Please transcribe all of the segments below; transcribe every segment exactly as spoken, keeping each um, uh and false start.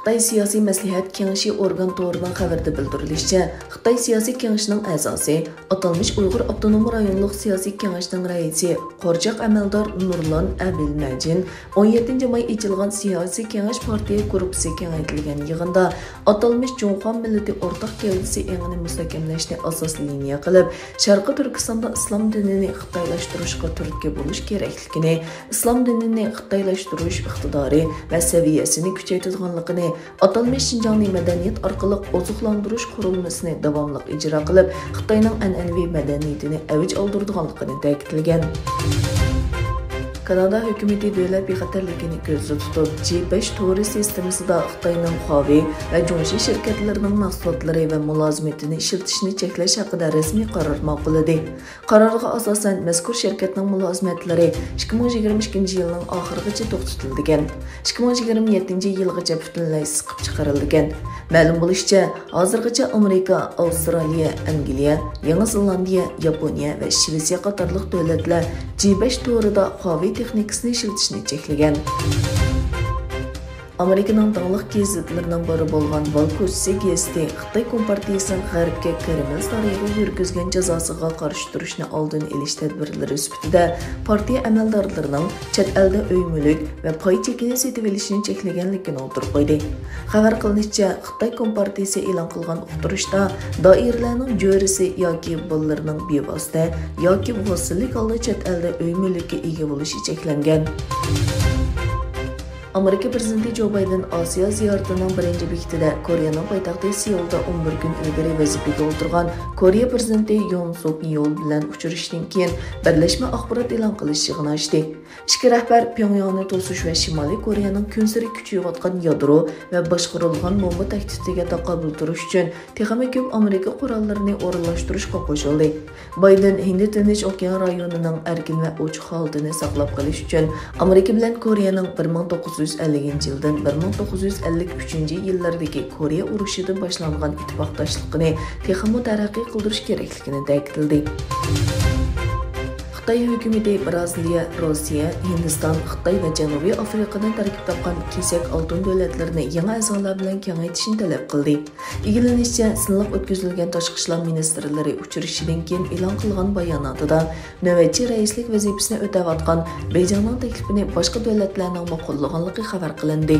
خىتاي سىياسىي مەسلىھەت كېڭىشى ئورگان تورىنىڭ خەۋىرىدە بىلدۈرۈلۈشىچە، خىتاي سىياسىي كېڭىشىنىڭ ئەزاسى، ئاتالمىش ئۇيغۇر ئاپتونوم رايونلۇق سىياسىي كېڭەشنىڭ رەئىسى، قورچاق ئەمەلدار نۇرلان ئەبىلمەجىن ئون يەتتىنچى ماي ئېچىلغان سىياسىي كېڭەش پارتىيە گۇرۇپپىسى كېڭەيتىلگەن يىغىندا ئاتالمىش جۇڭخۇا مىللىتى ئورتاق گەۋدىسى ئېڭىنى مۇستەھكەملەشنى ئاساسىي لىنىيە قىلىپ، شەرقىي تۈركىستاندا ئىسلام دىنىنى خىتايلاشتۇرۇشقا تۈرتكە بولۇش كېرەكلىكىنى، ئىسلام دىنىنى خىتايلاشتۇرۇش ئىقتىدارى ۋە سەۋىيەسىنى كۈچەيتىدىغانلىقىنى، ئاتالمىش شىنجاڭنى مەدەنىيەت ئارقىلىق ئوزۇقلاندۇرۇش قۇرۇلمىسىنى داۋاملىق ئىجرا قىلىپ، خىتاينىڭ ئەنئەنىۋى مەدەنىيىتىنى ئەۋج ئالدۇرىدىغانلىقىنى تەكىتلىگەن. كانادا ھۆكۈمىتى دۆلەت بىخەتەرلىكىنى كۆزدە تۇتۇپ، جى بەش تورى سىستېمىسىدا خىتاينىڭ خۇاۋېي ۋە جۇڭشى شىركەتلىرىنىڭ مەھسۇلاتلىرى ۋە مۇلازىمىتىنى ئىشلىتىشنى چەكلەش ھەققىدە رەسمىي قارار ماقۇللىدى. قارارغا ئاساسەن، مەزكۇر شىركەتنىڭ مۇلازىمەتلىرى ئىككى مىڭ يىگىرمە ئىككىنچى يىلنىڭ ئاخىرىغىچە توختىتىلىدىكەن. ئىككى مىڭ يىگىرمە يەتتىنچى يىلغىچە پۈتۈنلەي سىقىپ چىقىرىلىدىكەن. مەلۇم بولۇشىچە، ھازىرغىچە ئامېرىكا، ئاۋسترالىيە، ئەنگلىيە، يېڭى زېلاندىيە، ياپونىيە ۋە شىۋېتسىيە قاتارلىق دۆلەتلەر جى بەش تورىدا خۇاۋېي تېخنىكىسىنى ئىشلىتىشنى چەكلىگەن. ئامېرىكىنىڭ داڭلىق گېزىتلىرىنىڭ بىرى بولغان ۋال كوچىسى گېزىتى خىتاي كومپارتىيىسىنىڭ غەربكە كرېمل سارىيىغا يۈرگۈزگەن جازاسىغا قارشى تۇرۇشنى ئالدىنى ئېلىش تەدبىرلىرى سۈپىتىدە پارتىيە ئەمەلدارلىرىنىڭ چەت ئەلدە ئۆي-مۈلۈك ۋە پاي چېكىنى سېتىۋېلىشنى چەكلىگەنلىكىنى ئوتتۇرىغا قويدى. خەۋەر قىلىنىشىچە، خىتاي كومپارتىيىسى ئېلان قىلغان ئۇقتۇرۇشتا دائىرىلەرنىڭ جۆرىسى ياكى بالىلىرىنىڭ بىۋاسىتە ياكى ۋاسىتىلىك ھالدا چەت ئەلدە ئۆي-مۈلۈككە ئىگە بولۇشى چەكلەنگەن. ئامېرىكا پىرېزىدېنتى جو بايدېن ئاسىيا زىيارىتىنىڭ بىرىنچى بېكىتىدە كورېيەنىڭ پايتەختى سېئۇلدا ئون بىر كۈن ئىلگىرى ۋەزىپىگە ئولتۇرغان كورېيە پىرېزىدېنتى يون سۇك يول بىلەن ئۇچرىشىشتىن كېيىن بىرلەشمە ئاخبارات ئېلان قىلىش يىغىنى ئاچتى. ئىككى رەھبەر پيۇڭياڭنى توسۇش ۋە شىمالىي كورېيەنىڭ كۈنسېرى كۈچىيىۋاتقان يادرو ۋە باشقۇرۇلغان بومبا تەھدىتىگە تاقابىل تۇرۇش ئۈچۈن تېخىمۇ كۆپ ئامېرىكا قوراللىرىنى ئورۇنلاشتۇرۇشقا قوشۇلدى. بايدېن ھىندى تىنچ ئوكيان رايونىنىڭ ئەركىن ۋە ئوچۇق ھالىتىنى ساقلاپ قېلىش ئۈچۈن ئامېرىكا بىلەن كورېيەنىڭ بىر مىڭ توققۇز يۈز ئەللىكىنچى يىلدىن بىر مىڭ توققۇز يۈز ئەللىك ئۈچىنچى يىللىرىدىكى كورېيە ئۇرۇشىدا باشلانغان ئىتتىپاقداشلىقىنى تېخىمۇ تەرەققىي قىلدۇرۇش كېرەكلىكىنى تەكىتلىدى. خىتاي ھۆكۈمىتى بىرازىلىيە، روسىيە، ھىندىستان، خىتاي ۋە جەنۇبىي ئافرىقىدىن تەركىب تاپقان كېسەك ئالتۇن دۆلەتلىرىنى يېڭى ئەزالار بىلەن كېڭەيتىشنى تەلەپ قىلدى. ئىگىلىنىشىچە، سىنلىق ئۆتكۈزۈلگەن تاشقى ئىشلار مىنىستىرلىرى ئۇچرىشىشىدىن كېيىن ئېلان قىلغان باياناتىدا، نۆۋەتچى رەئىسلىك ۋەزىپىسىنى ئۆتەۋاتقان بېيجىڭنىڭ تەكلىپىنى باشقا دۆلەتلەرنىڭمۇ قوللىغانلىقى خەۋەر قىلىندى.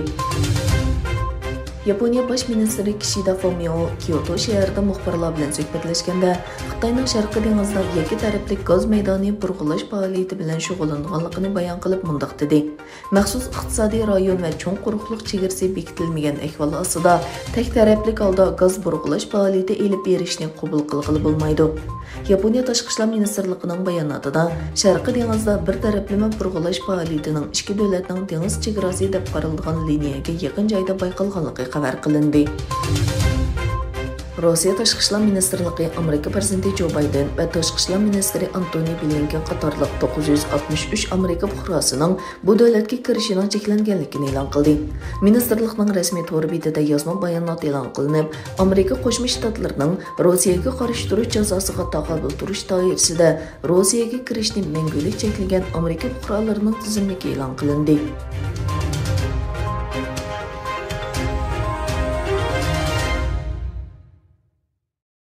ياپونىيە باش مىنىستىرى كىشىدا فۇمىئو كيوتو شەھىرىدە مۇخبىرلار بىلەن سۆھبەتلەشكەندە، خىتاينىڭ شەرقىي دېڭىزدا يەككە تەرەپلىك گاز مەيدانى بۇرغىلاش پائالىيىتى بىلەن شۇغۇللىنىدىغانلىقىنى بايان قىلىپ مۇنداق دېدى: مەخسۇس ئىقتىسادىي رايون ۋە چوڭ قۇرۇقلۇق چېگرىسى بېكىتىلمىگەن ئەھۋال ئاستىدا تەك تەرەپلىك ھالدا گاز بۇرغىلاش پائالىيىتى ئېلىپ بېرىشنى قوبۇل قىلغىلى بولمايدۇ. ياپونىيە تاشقى ئىشلار مىنىستىرلىقىنىڭ باياناتىدا، شەرقىي دېڭىزدا بىر تەرەپلىمە بۇرغىلاش پائالىيىتىنىڭ ئىككى دۆلەتنىڭ دېڭىز چېگراسى دەپ قارىلىدىغان لىنىيەگە يېقىن جايدا بايقالغانلىقى خەۋەر قىلىندى. روسىيە تاشقى ئىشلار مىنىستىرلىقى ئامېرىكا پىرېزىدېنتى جو بايدېن ۋە تاشقى ئىشلار مىنىستىرى ئانتونى بلىنكېن قاتارلىق توققۇز يۈز ئاتمىش ئۈچ ئامېرىكا پۇقراسىنىڭ بۇ دۆلەتكە كىرىشىنىڭ چەكلەنگەنلىكىنى ئېلان قىلدى. مىنىستىرلىقنىڭ رەسمىي تور بېتىدە يازما بايانات ئېلان قىلىنىپ، ئامېرىكا قوشما شتاتلىرىنىڭ روسىيەگە قارشى تۇرۇش جازاسىغا تاقابىل تۇرۇش دائىرىسىدە روسىيەگە كىرىشنى مەڭگۈلۈك چەكلىگەن ئامېرىكا پۇقرالىرىنىڭ تىزىملىكى ئېلان قىلىندى.